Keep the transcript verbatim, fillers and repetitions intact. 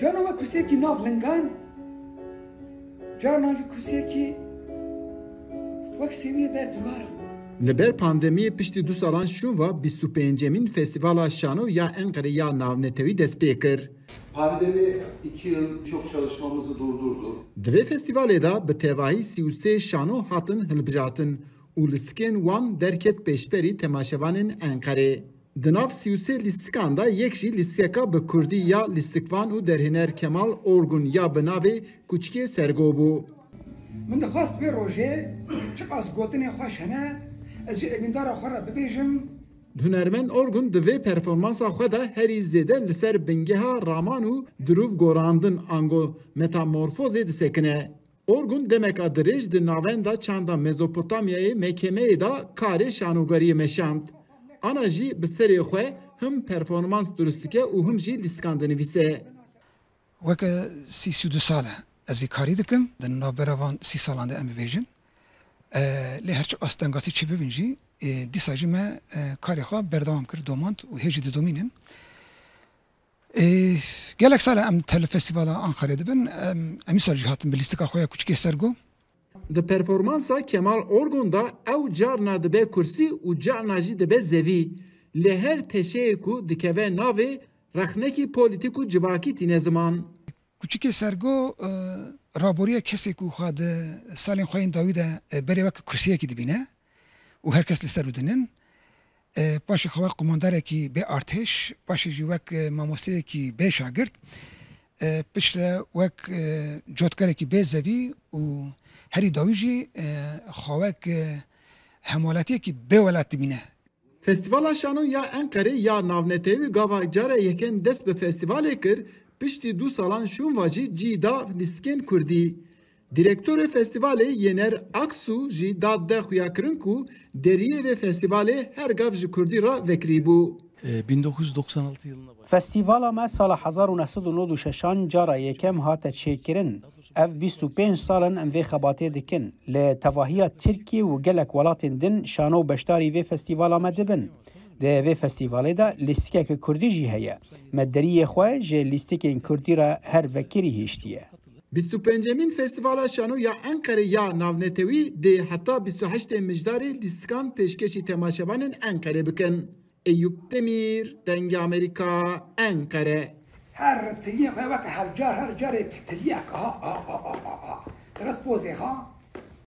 Carna wek kursiyekî nav lingan, carna jî kursiyekî wek sêwiyê ber dîwaran. Li ber pandemiyê piştî du salan şûn ve bîst û pêncemîn Festîvala Şano ya Enqerê ya navnetewî dest pê kir. Pandemi iki yıl çok çalışmamızı durdurdu. Di vê festîvalê de bi tevahî sî û sê şano hatin hilbijartin û lîstikên wan derket pêşberî temaşevanên Enqerê. Di nav sî û sê lîstikan de yek jî lîstikeka bi kurdî ya lîstikvan û derhêner Kemal Orgun ya bi navê Kuçikê Sergo bû. Min dixwest vê rojê çiqas gotinên xweş hene, ez jî evîndara xwe re bibêjim. Hunermend Orgun di vê performansa xwe de herî zêde li ser bingeha raman û dirûv gorandin ango metamorfozê disekine. Orgun demeka dirêj di navenda çanda Mezopotamyayê mekemeyê de karê şanogeriyê meşand. Ana jî bi serê xwe him performans dirust dike û him jî lîstikan dinivîse. Weke sî, sî û du sal e ez vî karî dikim. Di navbera van sî salan de em bibêjin. E, lê her çi astengasî çi bibin jî, e, dîsa jî me, e, karê xwe berdewam kir, domand û hê jî didomînin. E, gelek sal e em tevlî festîvala Anqerê dibin. Em, em îsal jî hatin bi lîstika xwe ya Kuçikê Sergo. Di performansa Kemal Orgun de ew carna dibe kursî û carna jî dibe zevî. Lê her teşeyê ku dikeve navê, rexnekî polîtîk û civakî tîne ziman. Kuçikê Sergo, e, raboriya kesê ku xwe di salên xwe yên dawî de, e, berê wek kursiyekî dibîne û her kes li ser rûdinin. E, paşê xwe wek qumandarekî bê artêş, paşê jî wek, e, mamosteyekî bê şagirt, e, piştre wek, e, cotkarekî bê zevî û herî dawî jî, e, xwe wek, e, hemwelatiyekî bê welat dibîne. Festîvala Şano ya Enqerê ya navnetewî gava cara yekem dest bi festîvalê kir, piştî du salan şûn ve jî cî da lîstikên kurdî. Direktorê festîvalê Yener Aksu jî da de xuyakirin ku deriyê vê festîvalê her gav ji kurdî re vekirîbû. E, bin dokuz yüz doksan altı yılına başladı. Festîvala me sala hezar û neh sed û nod û şeşan cara yekem hate çêkirin. Ev bîst û pênc sal in em vê xebatê dikin. Li tevahiya Tirkiyê û gelek welatên din şano beşdarî vê festîvala me dibin. Di vê festîvalê de lîstikeke kurdî jî heye. Me deriyê xwe ji lîstikên kurdî re her vekirî hiştiye. Bîst û pêncemîn Festîvala Şano ya Enqerê ya navnetewî dê heta bîst û heştê Mijdarê lîstikan pêşkêşî temaşevanên Enqerê bikin. Eyûp Demîr, Dengê Amerîka, Enqere. Her tiliyên xwe weke hevcar, her carê tiliyek. Aha, aha, aha, aha, aha. Dixist pozê xwe.